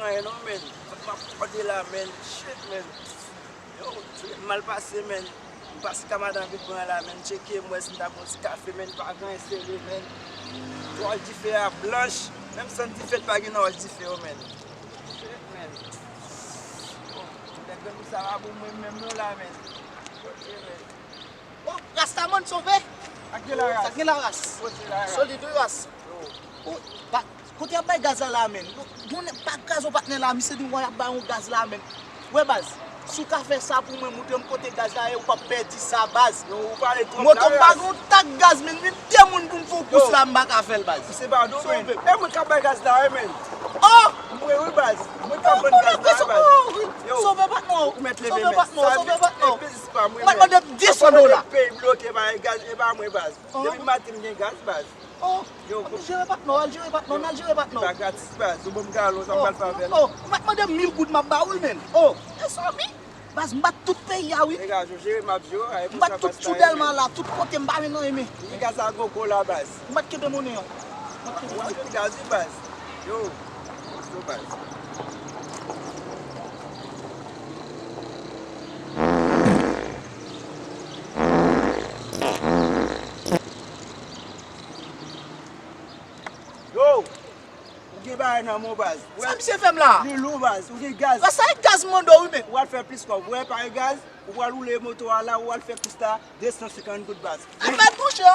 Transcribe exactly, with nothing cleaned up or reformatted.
Anyen non, men. Fòk m ap pòte la, men. Shit, men. Yo, jounen m mal pase, men. M pase ka madan vin pran la, men. Tcheke m wè si m ta pran ti kafe, men. Pa gen anyen serye, men. Wòch dife a blanch. Menm san dife, pa gen nan wòch dife yo, men. Shit, men. Yo, nèg granmoun sa pa pou mwen menm non la, men. Pòte, men. Oh, Rastaman sove! Sa gen la ras. Sa gen la ras. Solid wi ras. Oh, ba, kote y ap bay gaz la la, men? Bon, nèg pa gaz, yon patnè la, misye di w y ap bay yon gaz la, men. Wè baz, si w ka fè sa pou mwen, montre m kote gaz la ye, ou p ap pèdi sa, baz. Yo, ou pale twòp la ras. Moto m pa gen yon tak gaz, men, vin de moun pou m fè yon kous la, m pa ka fè l, baz. Misye pa dou, men. E mwen k ap bay gaz la, wi, men. Oh! Mwen, wi, baz. Mwen k ap vann gaz la, wi, baz. Yo, sove patnè w. Ou mèt leve, men. Sove patnè w, sove patnè w. Ou mèt mande m de san dola. Peyi bloke pa gen gaz, e pa mwen, baz. Depi maten m gen gaz, baz. Oh, yo, al jere patnè w, al jere patnè w, al jere patnè w. Li pa gratis, baz. Ou ban m galon, sa m pral fè avè l? Oh, ou mèt mande m mil goud, m ap ba ou l, men. Oh, e sa wi. Baz, m bat tout peyi a, wi. Degaj ou, jere m ap jere w, a, e pou sa baz. M bat tout Trou Dèlma la, tout kote, m pa jwenn anyen, men. Li gaz a gogo la, baz. M bat kenbe monnen an. M bat kenbe monnen an. Ou anpil gaz, wi, baz. Yo, yo, baz. Yo, ou gen bagay nan men w, baz. Sa misye fè m la? Li lou, baz. Ou gen gaz. Baz, sa e gaz m mande w, wi, men. Ou al fè plis kòb. Ou wè pa gen gaz, ou al woule moto a la, ou al fè kous la, de san senkant goud, baz. Ay, mèt, monchè.